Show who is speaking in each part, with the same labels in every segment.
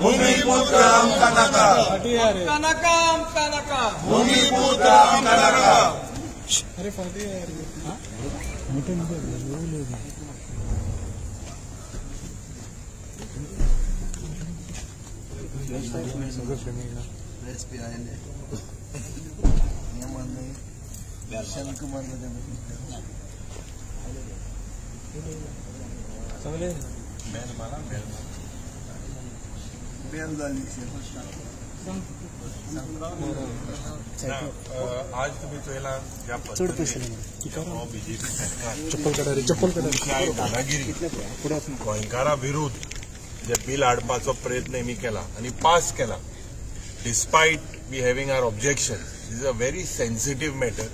Speaker 1: भूमिपुत्र आमकां नाका,
Speaker 2: आमकां नाका, आमकां नाका,
Speaker 1: भूमिपुत्र आमकां नाका.
Speaker 3: अरे फाटी
Speaker 1: आज तुम्ही चोयला ज्या पद्दतीन बीजेपी सरकार दादागिरी गोंयकारा विरुद्ध जे बिल हाडपाचो प्रयत्न हेमी केला आनी पास केला, despite we having our objection. This is a very sensitive matter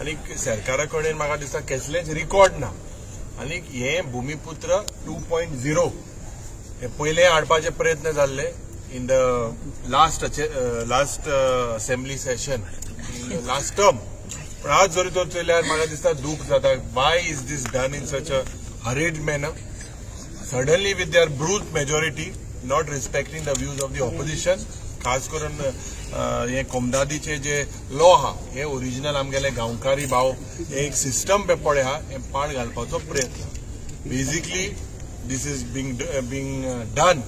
Speaker 1: आनी सरकारा कडेन म्हाका दिसता कसलेंच रिकॉर्ड ना. आनी हे भूमिपुत्र 2.0 हे पयले हाडपाचे प्रयत्न जाल्ले in the last assembly session in the last term. पण आज जरी तो चोयल्यार म्हाका दिसता दूख जाता. Why is this done in such a hurried manner, suddenly with their brute majority, not respecting the views of the opposition. खास करून हे कोमदादीचे जे लॉ आहा हे ओरिजिनल आमगेले गांवकारी भाव एक सिस्टम पळय आहा हे पाड घालपाचो प्रयत्न. Basically this is being done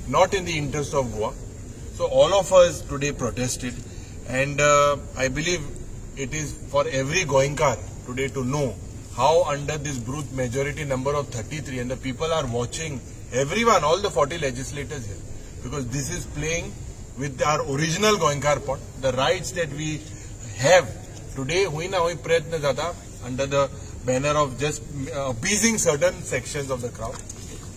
Speaker 1: not in the interest of Goa. So all of us today protested and I believe it is for every Goenkar today to know how under this brute majority number of 33 and the people are watching everyone, all the 40 legislators here, because this is playing with our original Goenkar pot, the rights that we have today. Hui na hui prayatna jata under the banner of just appeasing certain sections of the crowd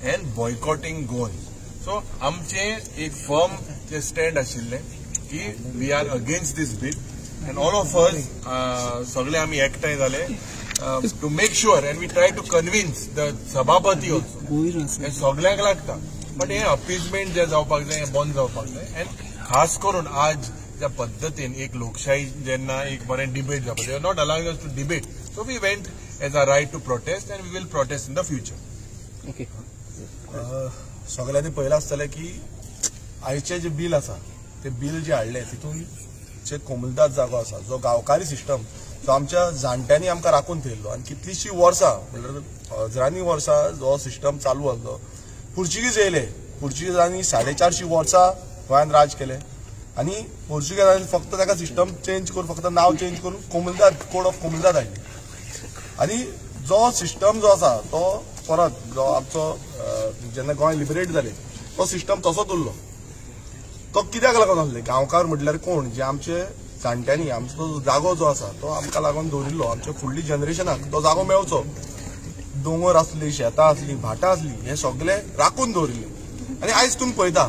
Speaker 1: and boycotting Goans. So amche ek firm je stand ashille ki we are against this bill and all of us sagle ami ektai jale to make sure, and we try to convince the sabhapati also. हे सगळ्यांक लागता, but हे appeasement जे जावपाक जाय हें बंद जावपाक जाय. एंड खास करून आज ज्या पद्दतीन एक लोकशाही जेन्ना एक बरें डिबेट जावपाक, they are not allowing us to debate, so we went as a right to protest and we will protest in the future.
Speaker 3: Okay,
Speaker 4: सगळ्यांनी पळयलां आसतलें की आयचें जें बील आसा तें बील जें हाडलें तितून जे कोमुनिदाद जागो आसा जो गांवकारी सिस्टम जो आमच्या जाणट्यांनी आमकां राखून थेयल्लो आनी कितलींशीं वर्सां म्हणल्यार हजरांनी वर्सां जो सिस्टम चालू आसलो. पुर्तुगीज येयले, पुर्तुगीजांनी 450 वर्सां गोंयांत राज केलें आनी पुर्तुगेजांनी फक्त ताका सिस्टम चेंज करून फक्त नांव चेंज करून कोमुनिदाद, कोड ऑफ कोमुनिदाद हाडली. आनी जो सिस्टम जो आसा तो परत जो आमचो जेन्ना गोंय लिबरेट जालें तो सिस्टम तसोच उरलो. तो कित्याक लागून आसले? गांवकार म्हटल्यार कोण, जे आमचे जाणट्यांनी आमचो जागो जो आसा तो आमकां लागून दवरिल्लो, आमच्या फुडली जनरेशनाक तो जागो मेळचो. दोंगर आसली, शेतां आसली, भाटां आसली, हे सगळे राखून दवरिल्ले. आनी आयज तुमी पळयता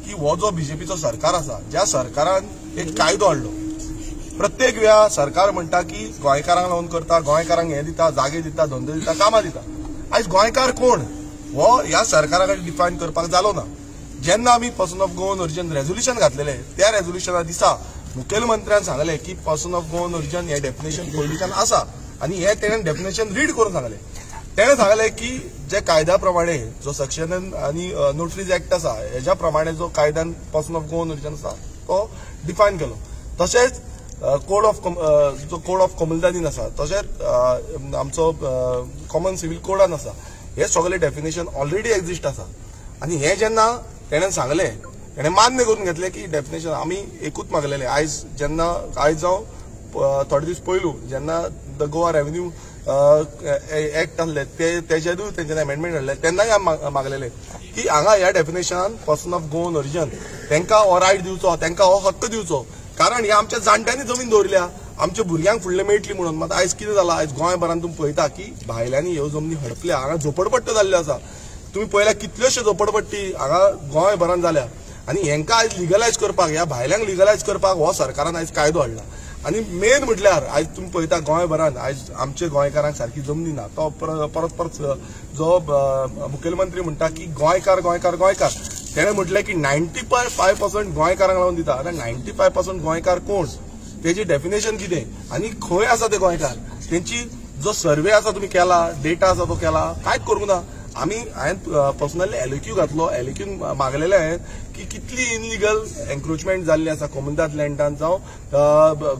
Speaker 4: की हो जो बीजेपीचो सरकार आसा, ज्या सरकारान एक कायदो हाडलो, प्रत्येक वेळा सरकार म्हणटा की गोंयकारांक लागून करता, गोंयकारांक हें दिता, जागे दिता, धंदो दिता, कामां दिता. आयज गोंयकार कोण हो ह्या सरकारा कडेन डिफायन करपाक जालो ना. जेन्ना आमी person of Goan origin resolution घातलेलें त्या रेजोल्युशना दिसा मुखेलमंत्र्यान सांगलें की पर्सन ऑफ गोवन ओरिजन हें डेफिनेशन पयलींच्यान आसा आनी हें तेणें डेफिनेशन रीड करून सांगलें. तेणें सांगलें की जे कायद्या प्रमाणे जो सेक्शन आनी नोटरीज एक्ट आसा हेज्या प्रमाणे जो कायद्यान पर्सन ऑफ गोवन ओरिजन आसा तो डिफायन केलो. तशेंच कोड ऑफ जो कोड ऑफ कोमुनिदादीन आसा, तशेंच आमचो कॉमन सिव्हील कोडान आसा, हे सगळे डेफिनेशन ऑलरेडी एक्झिस्ट आसा. आनी हें जेन्ना तेणें सांगलें, तेणें मान्य करून घेतलें की डेफिनेशन आमी एकूच मागलेलें. आयज जेन्ना आयज जावं थोडे दीस पयलू जेन्ना the Goa revenue act आसले तेजेरूय तेंच्यानी अमेंडमेंट हाडले तेन्नाय आमी मागलेले की हांगा ह्या डेफिनेशनान पर्सन ऑफ गोवन ओरिजन तेंकां हो रायट दिवचो, तेंकां हो हक्क दिवचो, कारण ह्या आमच्या जाणट्यांनी जमीन दवरिल्या, आमच्या भुरग्यांक फुडले मेळटली म्हणून. मात आयज कितें जालां, आयज गोंयभरान तुमी पळयता की भायल्यांनी ह्यो जमनी हडपल्या, हांगा झोपडपट्ट्यो जाल्ल्यो आसा. तुमी पळयल्या कितल्योश्यो झोपडपट्टी हांगा गोंयभरान जाल्या आनी हेंकां आयज लिगलायज करपाक, ह्या भायल्यांक लिगलायज करपाक हो सरकारान आयज कायदो हाडला. आनी मेन म्हटल्यार आयज तुमी पळयता गोंयभरान आयज आमच्या गोंयकारांक सारकी जमनी ना. तो परत परत जो मुखेलमंत्री म्हणटा की गोंयकार गोंयकार गोंयकार, तेणें म्हटलें की 95% गोंयकारांक लागून दिता. आतां 95% गोंयकार कोण, तेजी डेफिनेशन कितें आनी खंय आसा ते गोंयकार, तेंची जो सर्वे आसा तुमी केला, डेटा आसा तो केला, कांयच करूंक ना. आमी हांवें पर्सनली एलक्यू घातलो, एलक्यून मागलेले हांवें की कितली इनलिगल एन्क्रोचमेंट जाल्ली आसा कोमुनिदाद लँडान जावं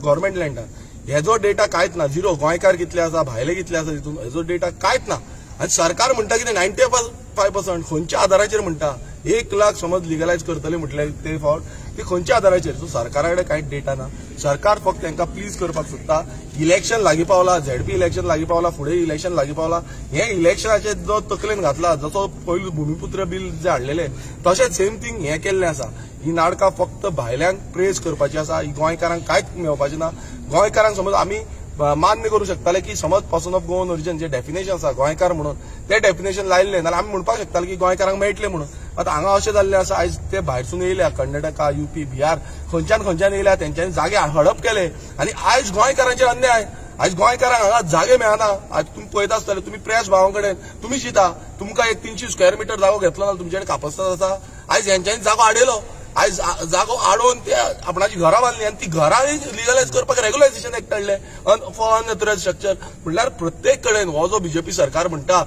Speaker 4: गव्हर्मेंट लँडान, हेजो डेटा कांयच ना, झिरो. गोंयकार कितले आसा, भायले कितले आसा तितून हेजो डेटा कांयच ना. आनी सरकार म्हणटा कितें 95% खंयच्या आधाराचेर म्हणटा 1 लाख समज लिगलायज करतले म्हटल्यार ते फावट ती खंयच्या आधाराचेर? सो सरकारा कडेन कांयच डेटा ना. सरकार फक्त तांकां प्लीज करपाक सोदता. इलेक्शन लागीं पावला, झेडपी इलेक्शन लागीं पावला, फुडें इलेक्शन लागीं पावला, हे इलेक्शनाचे जो तकलेन घातला, जसो पयलू भुमिपुत्र बील जे हाडलेले तशेंच सेम थींग हें केल्लें आसा. ही नाटकां फक्त भायल्यांक प्रेज करपाची आसा, ही गोंयकारांक कांयच मेळपाचें ना. गोंयकारांक समज आमी मान्य करूं शकताले की समज person of Goan origin J definition आसा गोंयकार म्हणून ते डेफिनेशन लायिल्लें नाल्यार आमी म्हणपाक शकताले की गोंयकारांक मेळटलें म्हणून. आतां हांगा अशें जाल्लें आसा, आयज ते भायरसून येयल्या, कर्नाटका, युपी, बिहार खंयच्यान खंयच्यान येयल्या, तेंच्यांनी जागे हडप केले आनी आयज गोंयकारांचेर अन्याय. आयज गोंयकारांक हांगा जागे मेळना. आयज तुमी पळयता आसतले, तुमी प्रेस भावां कडेन तुमी चिंता, तुमकां एक 300 स्क्वेअर मिटर जागो घेतलो ना तुमचे कडेन कापस्ताद आसा. आयज हेंच्यांनी जागो आडयलो, आयज जागो आडोवन ते आपणाची घरां बांदली आनी ती घरां लिगलायज करपाक रेगुलायझेशन एक्ट हाडलें फॉर अनऑथरायज स्ट्रक्चर. म्हणल्यार प्रत्येक कडेन हो जो बीजेपी सरकार म्हणटा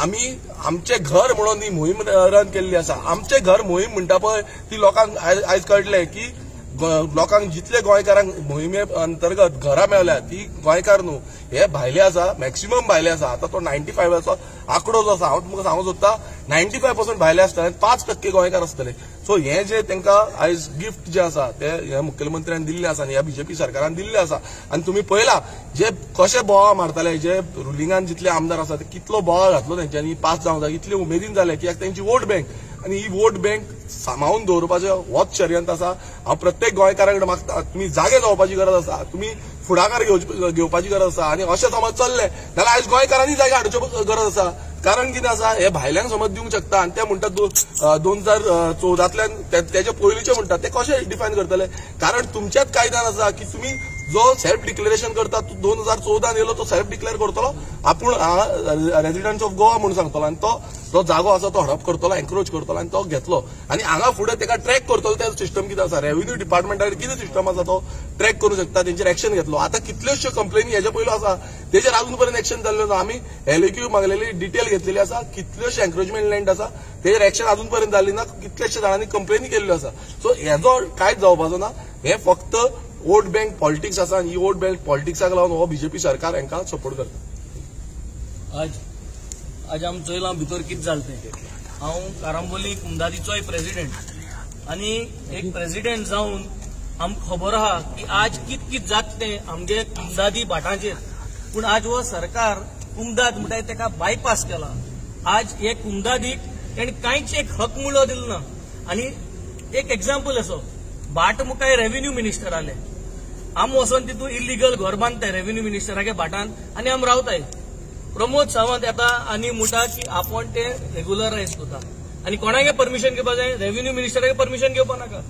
Speaker 4: आमी आमचें घर म्हणून ही मोहीम रन केल्ली आसा. आमचें घर मोहीम म्हणटा पळय ती लोकांक आयज कळटलें की लोकांक जितले गोंयकारांक मोहिमे अंतर्गत घरां मेळ्ळ्या ती गोंयकार न्हू, हे भायले आसा, मॅक्सिमम भायले आसा. आतां तो 95 आंकडो जो आसा हांव तुमकां सांगूंक सोदता 95% भायले आसतले आनी 5% गोंयकार आसतले. सो हें जे तांकां आयज गिफ्ट जें आसा तें ह्या मुख्यमंत्र्यान दिल्लें आसा आनी ह्या बीजेपी सरकारान दिल्लें आसा. आनी तुमी पळयला जे कशे बोवाळ मारताले, जे रुलिंगान जितले आमदार आसा ते कितलो बोवाळ घातलो तेंच्यांनी पास जावंक जाय, इतले उमेदीन जाले कित्याक तेंची वोट बँक आनी ही वोट बँक सांबाळून दवरपाचें होच षडयंत्र आसा. हांव प्रत्येक गोंयकारा कडेन मागता तुमी जागे जावपाची गरज आसा, तुमी फुडाकार घेवपाची गरज आसा. आनी अशें समज चल्लें जाल्यार आयज गोंयकारांनी जागे हाडच्यो गरज आसा. कारण कितें आसा, हे भायल्यांक समज दिवंक शकता आनी ते म्हणटात 2014 तेजे पयलींचे म्हणटात ते कशे डिफायन करतले? कारण तुमच्याच कायद्यान आसा की तुमी जो सेल्फ डिक्लेरेशन करता तूं 2014 येयलो तो सेल्फ डिक्लेअर करतलो, आपूण रेजिडंट ऑफ गोवा म्हणून सांगतलो आनी तो जो जागो आसा तो हडप करतलो, एन्क्रोच करतलो आनी तो घेतलो. आनी हांगा फुडें ताका ट्रॅक करतलो ते सिस्टम कितें आसा, रेव्हेन्यू डिपार्टमेंटा कडेन कितें सिस्टम आसा तो ट्रॅक करूं शकता, तेंचेर एक्शन घेतलो. आतां कितल्योश्यो कंप्लेनी हेजे पयलो आसा तेजेर आजून पर्यंत एक्शन जाल्लें ना. आमी एलएक्यू मागलेली डिटेल घेतलेली आसा, कितल्योश्यो एन्क्रोचमेंट लँड आसा तेजेर एक्शन आजून पर्यंत जाल्ली ना, कितलेशे जाणांनी कंप्लेनी केल्ल्यो आसा. सो हेजो कांयच जावपाचो ना, हे फक्त वोट बँक पॉलिटिक्स आसा आनी ही वोट बँक पॉलिटिक्साक लागून हो बीजेपी सरकार हांकां सपोर्ट करता.
Speaker 5: आज आमी चोयलां भितर कितें जालें तें. हांव कारांबोली कुमदादीचोय प्रेजिडेंट आनी एक प्रेजिडेंट जावन आमकां खबर आहा की आज कित कित जाता तें आमगे कुमदादी भाटांचेर. पूण आज हो सरकार कुमदाद म्हणटाय तेका बायपास केला. आज हे कुमदादीक तेणें कांयच एक हक मुळो दिलो ना. आनी एक एग्जाम्पल असो, भाट मुखार रेव्हेन्यू मिनिस्टर आले, आम वचोन तितून इलिगल घर बांदताय रेव्हेन्यू मिनिस्टरागे भाटान आनी आम रावताय. प्रमोद सावंत येता आनी म्हणटा की आपूण ते रेगुलरायज करता आनी कोणागे परमिशन घेवपा जाय, रेव्हेन्यू मिनिस्टरागे परमिशन घेवपा नाका.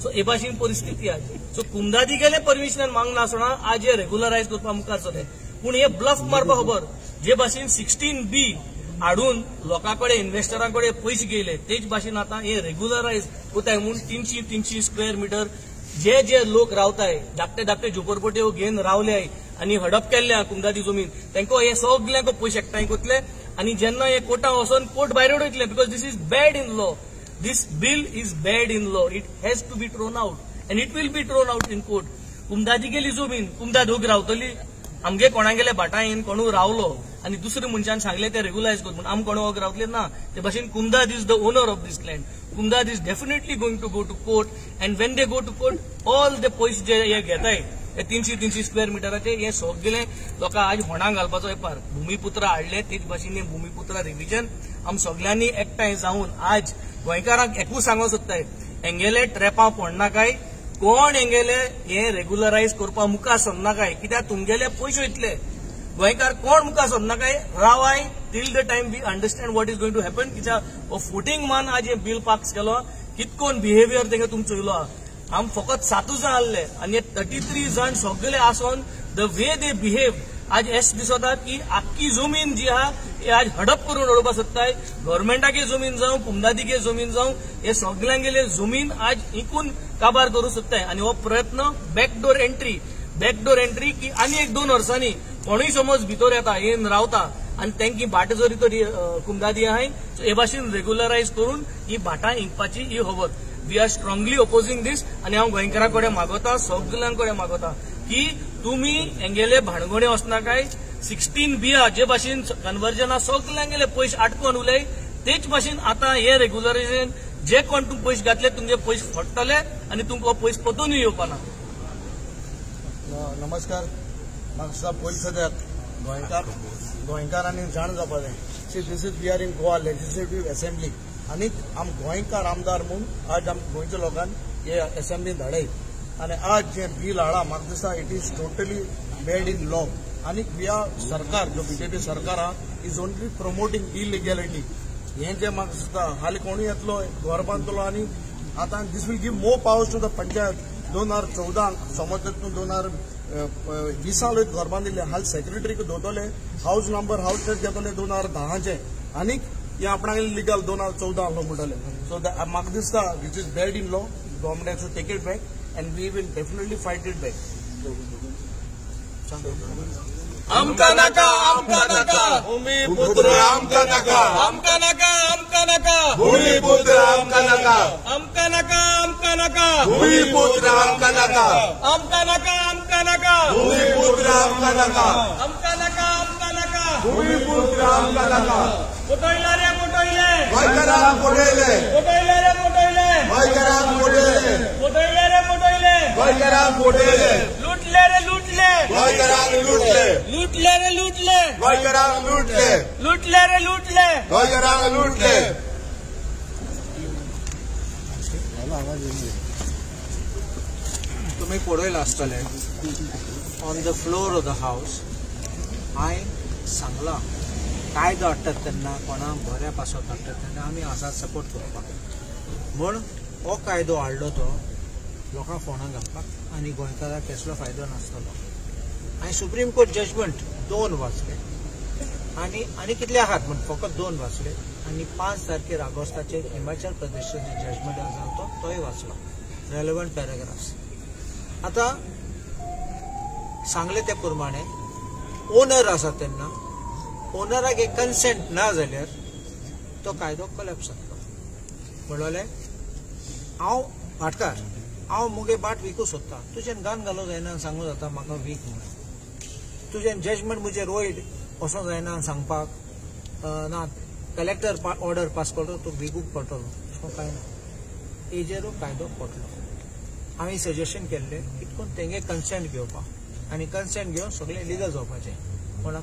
Speaker 5: सो हे भाशेन परिस्थिती आज. सो कुमदादी गेले परमिशन मागना आसतना आज हे रेगुलरायज करपा मुखार सरले. पूण हे ब्लफ मारपा खबर, जे भाशेन 16B हाडून लोकां कडेन इन्व्हेस्टरां कडेन पयशे घेयले तेच भाशेन आतां हे रेगुलरायज कोताय म्हूण 300 स्क्वेअर मिटर जे जे लोक रावताय धाकटे धाकटे झोपडपट्यो घेवन रावले आनी हडप केल्ले कुमदादी जमीन तांकां हे सगल्यांक पयशे एकठांय कोतले आनी जेन्ना हे कोर्टान वचोन कोर्ट भायर उडयतले. Because this is bad in law, this bill is bad in law, it has to be thrown out and it will be thrown out in court. कुमदादी गेली जमीन, कुमदाद ओगी रावतली? आमगे कोणागेले भाटां येवन कोणू रावलो आनी दुसरे मनशान सांगले ते रेगुलायज कर म्हूण आम कोणू ओगी रावतले ना. ते भाशेन Comunidade is the owner of this land. Comunidade is definitely going to go to court and when they go to court all the पयशे जे हे घेताय हे 300 स्क्वेअर मिटराचे हे सगळे लोकां आज होणाक घालपाचो वेपार. भुमिपुत्र हाडले तेच भाशेन हे भुमिपुत्रा रिविजन आम सगळ्यांनी एकठांय जावन आज गोंयकारांक एकूच सांगूंक सोदताय, हेंगेले ट्रेपां पडनाकाय, कोण हेंगेले हे रेगुलरायज करपा मुखार सरनाकाय, कित्याक तुमगेले पयशे वयतले. गोंयकार कोण मुखार सरनाकाय, रावाय till the time we understand what is going to happen. कित्याक हो फुटींग मान आज हे बील पास केलो, कितकोन बिहेवियर तेंगे तुमी चोयलो. आम फकत 7 जाण आहले आनी 33 जाण सगळे आसोन the way they behave आज एस दिसता की आख्खी जमीन जी आहा ही आज हडप करून उडोवपाक सोदताय. गव्हर्मेंटागे जमीन जावं, कुमदादीगे जमीन जावं, हे सगल्यांगेले जमीन आज इकून काबार करूंक सोदताय. आनी हो प्रयत्न बॅकडोर एंट्री की आनी 1-2 वर्सांनी कोणूय समज भितर येता येवन रावता आनी तेंकी भाट जरी तरी कुमदादी आहाय हे भाशेन रेग्युलरायज करून ही भाटां इंकपाची ही खबर. We are strongly opposing this. आनी हांव गोंयकारां कडेन मागोता, सगल्यां कडेन मागोता की तुमी हेंगेले भाणगोणे वचनाकाय. 16 बिया जे भाशेन कन्वर्जना सगल्यांगेले पयशे आटकोन उलय तेच भाशेन आतां हे रेग्युलरायजेशन जे कोण तुमी पयशे घातले तुमचे पयशे फोडटले आनी तुमकां पयशे परतून येवपाना.
Speaker 6: नमस्कार. म्हाका दिसता पयलीं सद्याक गोंयकारांनी जाण जावपा जाय. See this is we are in Goa legislative assembly आनी आम गोंयकार आमदार म्हूण आज आम गोंयच्या लोकांक हे असेंब्लीन धाडय आनी आज जें बील हाडा म्हाका दिसता it is totally bad in law. आनी we are सरकार जो बीजेपी सरकार आहा is only promoting illegality. हें जें म्हाका दिसता हालीं कोणूय येतलो घर बांदतलो आनी आतां this will give more powers to the panchayat. 2014 समज तूं 2020 लोक घर बांदिल्ले हाल सेक्रेटरीक दवरतले हावज नंबर हावज टेस्ट घेतले 2010 आनी हे आपणाक लिगल 2014 आहलो म्हणटले. सो म्हाका दिसता which is bad in law. Government has to take it back and we will definitely fight it back.
Speaker 2: आमकां नाका, आमकां नाका
Speaker 1: भूमिपुत्र आमकां नाका,
Speaker 2: आमकां नाका, आमकां नाका
Speaker 1: भूमिपुत्र आमकां नाका,
Speaker 2: आमकां नाका, आमकां नाका
Speaker 1: भूमिपुत्र आमकां नाका,
Speaker 2: आमकां नाका, आमकां नाका
Speaker 1: भूमिपुत्र आमकां नाका,
Speaker 2: आमकां नाका, आमकां नाका
Speaker 1: भूमिपुत्र आमकां नाका.
Speaker 2: कोटयले रे कोटयले,
Speaker 1: गोंयकारांक कोटयले,
Speaker 2: कोटयले रे कोटयले,
Speaker 1: गोंयकारांक कोटयले,
Speaker 2: कोटयले रे कोटयले,
Speaker 1: गोंयकारांक कोटयले,
Speaker 2: लुटले रे लुटले,
Speaker 1: गोंयकारांक लुटले,
Speaker 2: लुटले रे लुटले,
Speaker 1: गोंयकारांक लुटले,
Speaker 2: लुटले रे लुटले,
Speaker 1: गोंयकारांक लुटले.
Speaker 7: तुमी पळयलां आसतलें on the floor of the house हांवें सांगलां कायदो हाडटात तेन्ना कोणाक बऱ्या पासत हाडटात तेन्ना आमी आसा सपोर्ट करपाक. म्हूण हो कायदो हाडलो तो लोकांक फोंडां घालपाक आनी गोंयकाराक कसलो फायदो नासतलो. हांवें सुप्रीम कोर्ट जजमेंट 2 वाचले आनी आनी कितले आहात म्हूण फकत 2 वाचले आनी 5 तारखेर ऑगस्टाचेर हिमाचल प्रदेशाचें जें जजमेंट आसा तो तोय वाचलो, रेलेवंट पॅराग्राफ्स. आतां सांगलें ते प्रमाणे ओनर आसा तेन्ना ओनराक एक कन्सेंट ना जाल्यार तो कायदो कोलॅप्स जातलो. म्हणलें हांव भाटकार, हांव मुगे भाट विकूं सोदता, तुजेन गान घालूं जायना सांगूं जाता म्हाका वीक म्हणून, तुजें जजमेंट म्हजेर वयर वचों जायना सांगपाक ना, कलेक्टर ऑर्डर पास करतो तूं विकूंक पडटलो, अशें कांय ना. हेजेरूय कायदो पडलो. हांवें सजेशन केल्लें कितकून तेंगे कन्सेंट घेवपाक आनी कन्सेंट घेवन सगळें लिगल जावपाचें. पूण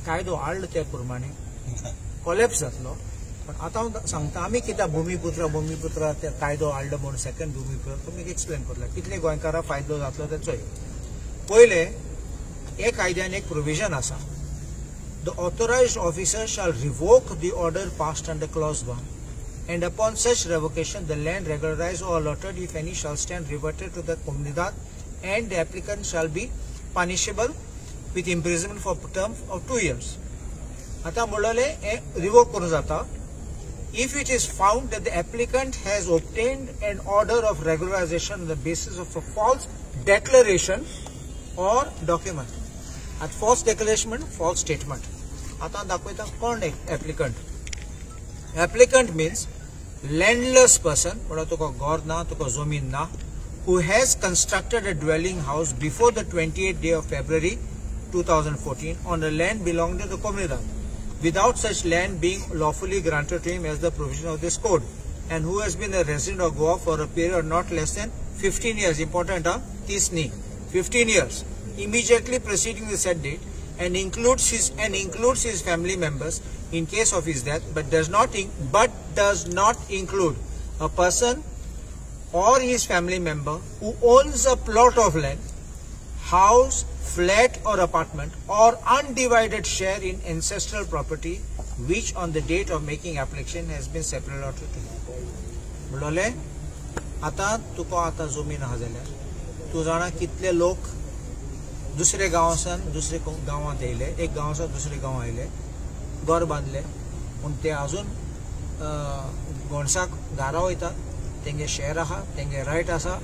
Speaker 7: कायदो हाडलो त्या प्रमाणे कोलॅप्स जातलो. पण आतां हांव सांगता आमी कित्याक भुमिपुत्र भुमिपुत्र ते कायदो हाडलो म्हणून सेकंड भुमिपुत्र तुमी एक्सप्लेन करतले कितले गोंयकारांक फायदो जातलो ते चोय. पयलें हे कायद्यान एक प्रोविजन आसा, the authorised officer shall revoke the order passed under clause 1 and upon such revocation the land regularised or allotted if any shall stand reverted to the comunidad and the applicant shall be punishable with imprisonment for term of 2 years. आतां म्हणलें हें revoke करूं जाता if it is found that the applicant has obtained an order of regularization on the basis of a false declaration or document. At false declaration, false statement. आतां दाखयता कोण applicant. Applicant means landless person, म्हणल्यार तुका घर ना, तुका जमीन ना, who has constructed a dwelling house before the 28th day of February 2014 on a land belonging to the comunidad, without such land being lawfully granted to him as the provision of this code, and who has been a resident of Goa for a period not less than 15 years, important, huh? 30 15 years, immediately preceding the said date, and includes his family members in case of his death, but does not include a person or his family member who owns a plot of land, house, flat or apartment, or undivided share in ancestral property which on the date of making application has been separately allotted to him. म्हणले आतां तुका आतां जमीन आहा जाल्यार तूं जाणा कितले लोक दुसरे गांवासान दुसरे गांवांत येयले, एक गांवासान दुसरे गांवांत आयले, घर बांदले, पूण ते अजून गोणसाक घरा वयतात, तेंगे शेर आहा, तेंगे रायट आसा.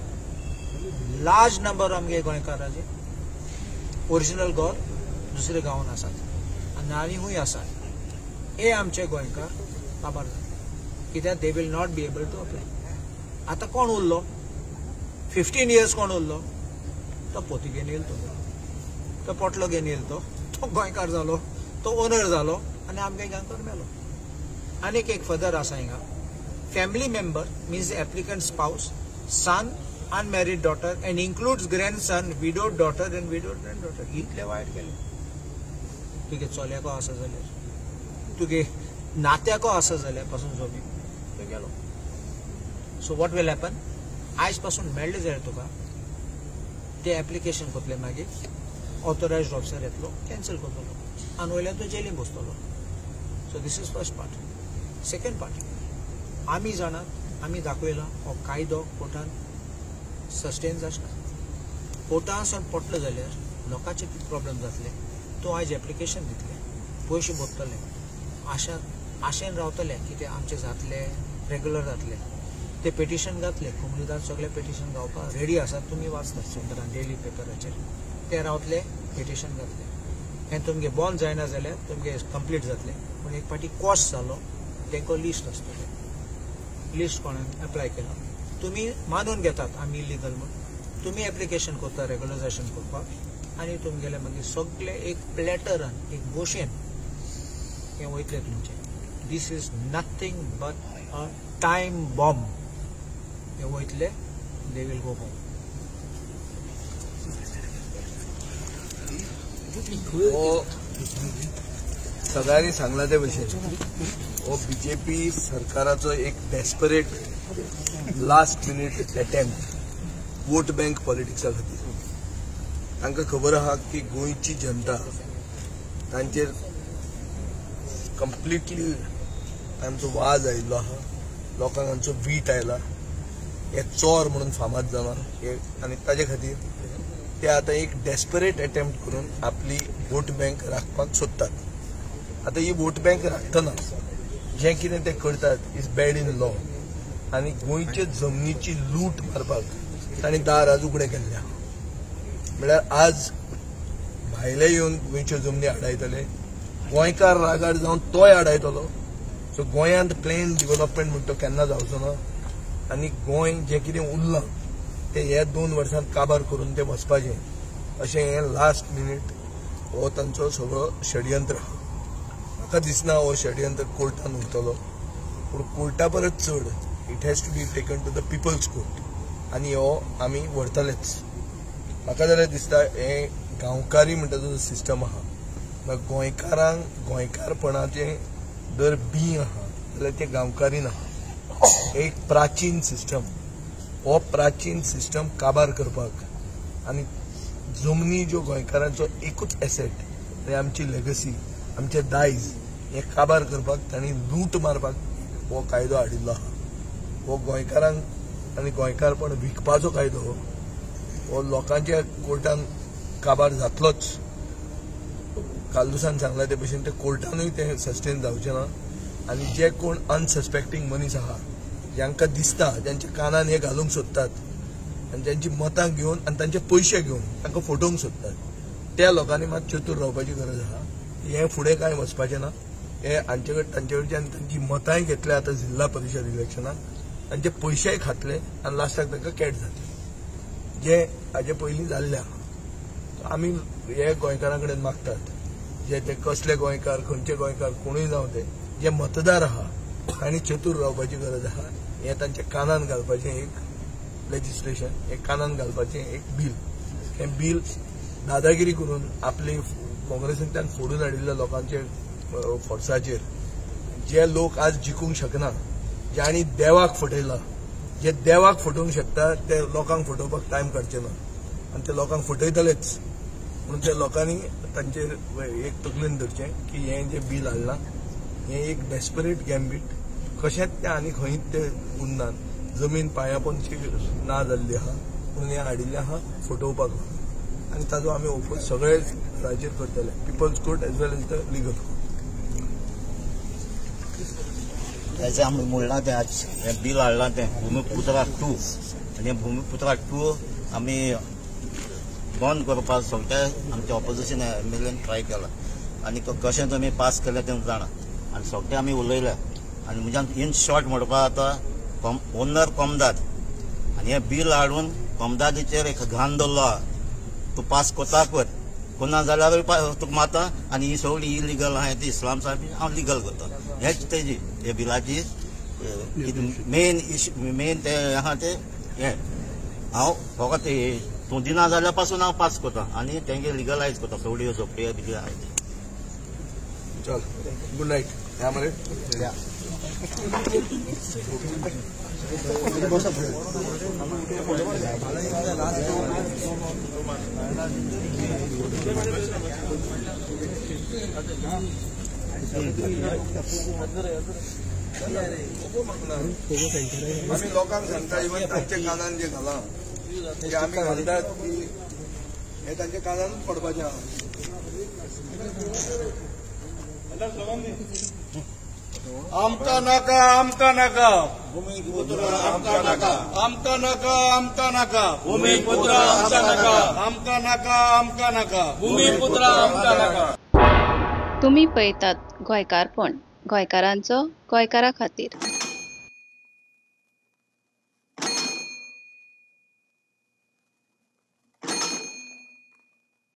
Speaker 7: लार्ज नंबर आमगे गोंयकाराचे ओरिजिनल घर दुसरे गांवांत आसात आनी आनी खूंय आसात हे आमचे गोंयकार काबार जातले, कित्याक they will not be able to apply. आतां कोण उरलो 15 इयर्स कोण उरलो? तो पोती घेवन येयलो, तो पोटलो घेवन येयलो, तो गोंयकार जालो, तो ओनर जालो आनी आमगे गोंयकार मेलो. आनीक एक फर्दर आसा हिंगा, family member means applicant spouse, son, unmarried daughter and includes grandson, widowed daughter and widowed granddaughter. इतले वायट केले. तुगे चल्याको आसा जाल्यार, तुगे नात्याको आसा जाल्यार पासून जमीन तो गेलो. सो what will happen, आयज पासून मेळ्ळें जाल्यार तुका ते एप्लिकेशन करतले, मागीर ऑथोरायज्ड ऑफिसर येतलो, कॅन्सल करतलो आनी वयल्यान तो Jelin बसतलो. So this is first part. Second part, आमी जाणात, आमी दाखयला हो कायदो कोर्टान सस्टेन जाचना. कोर्टान सावन पडलो जाल्यार लोकांचे कितें प्रॉब्लम जातले? तूं आयज एप्लिकेशन दितले, पयशे भरतले, आशेन रावतले कितें आमचें जातलें, रेगुलर जातलें. ते पेटिशन घातले, कोमुनिदाद सगळे पेटिशन गावपाक रेडी आसात, तुमी वाचतात सेंटरान डेली पेपराचेर, ते रावतले, पेटिशन घातले आनी तुमगे बॉन्ड जायना जाल्यार तुमगे कंप्लीट जातले. पूण एक फावटी कॉस्ट जालो, तांकां लिस्ट आसतलें, लिस्ट कोणाक एप्लाय केला, तुमी मानून घेतात आमी इलिगल म्हूण, तुमी एप्लिकेशन करता रेगुलरायझेशन करपाक आनी तुमगेले मागीर सगळे एक प्लॅटरान एक बोशेन हें वयतलें तुमचें. This is nothing but a time bomb. हे वयतले, they will go home.
Speaker 4: हो सगळ्यांनी सांगला ते भशेन हो बीजेपी सरकाराचो एक desperate last minute attempt vote bank पॉलिटिक्सा खातीर. तांकां खबर आहा की गोंयची जनता तांचेर कंप्लिटली तांचो वाज आयिल्लो आहा, लोकांक तांचो वीट आयला, हे चोर म्हणून फामाद जाला हे, आनी ताजे खातीर ते आतां एक डेस्परेट अटेम्प्ट करून आपली वोट बँक राखपाक सोदतात. आतां ही वोट बँक राखतना जें कितें ते करतात is bad in law, आनी गोंयचे जमनीची लूट मारपाक तांणी दार आज उगडें केल्लें आहा. म्हळ्यार आज भायले येवन गोंयच्यो जमनी आडायतले, गोंयकार रागार जावन तोय आडायतलो. सो गोंयांत प्लॅन डिव्हलपमेंट म्हणटा तो केन्ना जावचो ना, आनी गोंय जें कितें उरलां तें ह्या 2 वर्सांत काबार करून तें वचपाचें, अशें हें लास्ट मिनीट हो तांचो सगळो षडयंत्र आहा. म्हाका दिसना हो षडयंत्र कोर्टान उरतलो, पूण कोर्टा परस चड it has to be taken to the people's court, आनी हो आमी व्हरतलेच. म्हाका जाल्यार दिसता हें गांवकारी म्हणटा तो सिस्टम आहा, गोंयकारांक गोंयकारपणाचें जर बीं आहा जाल्यार तें गांवकारी ना. एक प्राचीन सिस्टम, हो प्राचीन सिस्टम काबार करपाक आनी जमनी ज्यो गोंयकारांचो एकूच एसेट, आमची लेगसी, आमचें दायज, हें काबार करपाक तांणी लूट मारपाक हो कायदो हाडिल्लो आहा. हो गोंयकारांक आनी गोंयकारपण विकपाचो कायदो हो लोकांच्या कोर्टान काबार जातलोच. कालदुसान सांगला ते भशेन ते कोर्टानूय तें सस्टेन जावचें ना. आनी जे कोण अनसस्पेक्टींग मनीस आहा, जांकां दिसता, जांच्या कानान हे घालूंक सोदतात आनी जांची मतां घेवन आनी तांचे पयशे घेवन तांकां फटोवंक सोदतात, त्या लोकांनी मात चतूर रावपाची गरज आहा. हें फुडें कांय वचपाचें ना. हे हांचे कडेन तांचे कडच्यान तांची मतांय घेतल्या आतां जिल्हा परिशद इलेक्शनाक, तांचे पयशेय खातले आनी लास्टाक तांकां कॅट जातले, जे हाजे पयलीं जाल्ले आहा. आमी हे गोंयकारां कडेन मागतात, जे ते कसले गोंयकार, खंयचे गोंयकार, कोणूय जावं ते जे मतदार आहा तांणी चतूर रावपाची गरज आहा. हें तांच्या कानान घालपाचें एक लेजिस्लेशन, हें कानान घालपाचें एक बील, हें बील दादागिरी करून आपले काँग्रेसींतल्यान फोडून हाडिल्ल्या लोकांचे फोर्साचेर जे लोक आज जिखूंक शकना, जांणी देवाक फटयला, जे देवाक फटोवंक शकता ते लोकांक फटोवपाक टायम काडचे ना आनी ते लोकांक फटयतलेच. म्हणून त्या लोकांनी तांचेर एक तकलेन धरचें की हें जें बील हाडलां हें एक डेस्परेट गॅम्बीट, कशेंच तें आनी खंयच तें उरना, जमीन पांयापोनची ना जाल्ली आहा, म्हणून हें हाडिल्लें आहा फटोवपाक लागून. आनी ताजो आमी ओपोज सगळे राज्यार करतले, people's court as well as the legal court.
Speaker 8: तेजें आमी म्हणलां तें आज हें बील हाडलां तें भुमिपुत्रा 2, आनी भुमिपुत्रा 2 आमी बंद करपाक सगळे आमचे ऑपोजिशन एम एल एन ट्राय केला. आनी कशें तुमी पास केलें तें जाणा आनी सगळें आमी उलयल्या आनी म्हज्यान इन शॉर्ट म्हणपा आतां ओनर कोमदाद आनी हें बील हाडून कोमदादीचेर एक घाण दवरलो आहा. तूं पास कोता कर, कोना जाल्यारूय तुका मारता आनी ही सगळी इलिगल आहा ती इस्लाम साहेब हांव लिगल करता. हेच तेजी हे बिलाची मेन इश्यू मेन ते आहा ते हें हांव फकत तूं दिना जाल्यार पासून हांव पास करता आनी तेंगे लिगलायज करता सगळ्यो झोपड्यो बिल्यो आहाय.
Speaker 4: चल, गुड नायट. या मरे.
Speaker 9: आमी लोकांक सांगता, इवन तांच्या कानान जे घालां ते आमी घालतात की हे तांच्या कानानूच पडपाचें आहा.
Speaker 6: आमकां नाका, आमकां नाका, आमकां नाका, आमकां नाका, आमकां नाका,
Speaker 5: भूमिपुत्र आमकां नाका,
Speaker 6: आमकां नाका, आमकां नाका,
Speaker 5: भूमिपुत्र आमकां नाका.
Speaker 10: तुमी पळयतात गोंयकारपण, गोंयकारांचो गोंयकारा खातीर.